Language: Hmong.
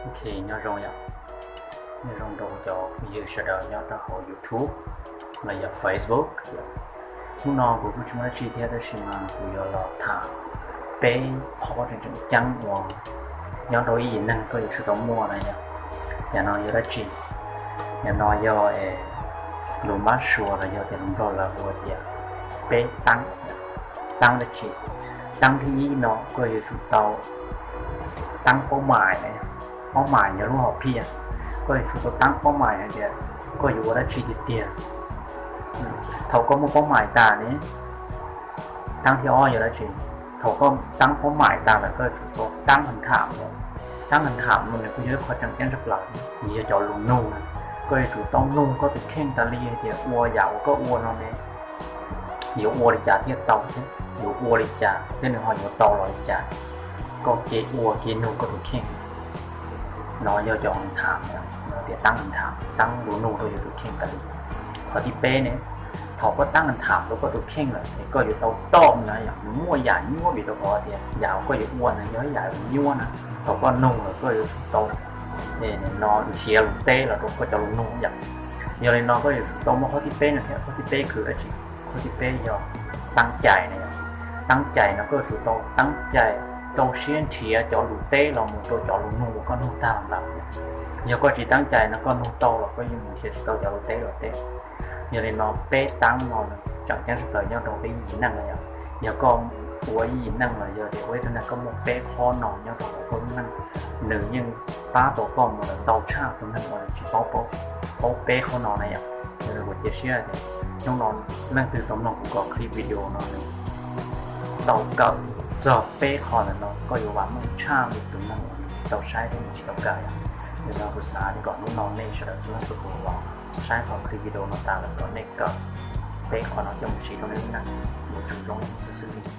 Ok, nyob zoo yom, nyob zoo rau cov phooj ywg sawv daws nyob rau hauv YouTube los yog Facebook. Hnub no kuv kuj tsis muaj dab tsi thiab tab sis mas kuv yuav los tham peb qhov tseem tseem ceeb uas nyob rau ib yim neeg koj yuav tsum tau muaj na yom. Yam no yog dab tsi? Yam no yog lus Mab Suav los yog tias lus Nplog lawv hu tias peb tab. Tab dab tsi? Tab thib ib no koj yuav tsum tau tab paub mais na, paub mais yog lub hom phiaj. Koj yuav tsum tau tab paub mais hais tias koj yuav ua dab tsi tiag tiag. Thaum koj muaj paub mais tas ne, tab thib ob yog dab tsi? Thaum koj tab paub mais tas lawm koj yuav tsum tau tab tham no. Tab tham no nws kuj yog ib qho tseem ceeb tshaj plaws, nws yog cov lus nug na. Koj yuav tsum tau nug koj tus kheej tas li hais tias ua yam uas koj ua no ne yuav ua li cas thiaj tau thiab yuav ua li cas thiab nws ho yuav tau los li cas. Koj kev ua kev nug koj tus kheej, no yog cov tham, tias tab tham, tab lus nug rau yus tus kheej tas li. Qhov thib peb ne, thaum koj tab tham rau koj tus kheej lawm es koj yuav tau tom na yom, nws muaj yam nyuaj vim rau qhov tias yam uas koj yuav ua ntawd yog ib yam nyuaj na. Thaum koj nug lawm koj yuav tsum tau no nrhiav lus teb los rau koj cov lus nug yom. Yog li no koj yuav tsum tau muaj qhov thib peb no thiab. Qhov thib peb khwv dab tsi? Qhov thib peb yog tab cai na. Tab cai no koj yuav tsum tau tab cai rau siab nrhiav cov lus teb los mus rau cov lus nug uas koj nug tag lawm. Yog koj tsis tab cai no koj nug tau los koj yeej mus nrhiav tsis tau cov lus teb los teb. Yog li no peb tab no tseem ceeb tshaj plaws nyob rau peb yim neej na yom. Yog koj ua ib yim neej los yog tias ua ib tug neeg koj muaj peb qhov no nyob rau hauv koj lub neej, nws yeej pab tau koj mus lawm ntau tshaj tus neeg uas nws tsis paub, paub peb qhov no na yom. Yog li kuv cia siab tias hnub no leej twg tau mloog kuv cov clip video no nws tau kawm txog peb qho ntawm no koj yuav vam meej tshaj li tus neeg uas nws tsis tau saib thiab nws tsis tau kawm yom. Yog li no kuv xav tias kom hnub no nej sawv daws txhua leej txhua tus los saib qhov clip video no tas lawm kom nej kawm peb qho no coj mus siv rau nej lub neej yuav tsum zoo xwb xwb li.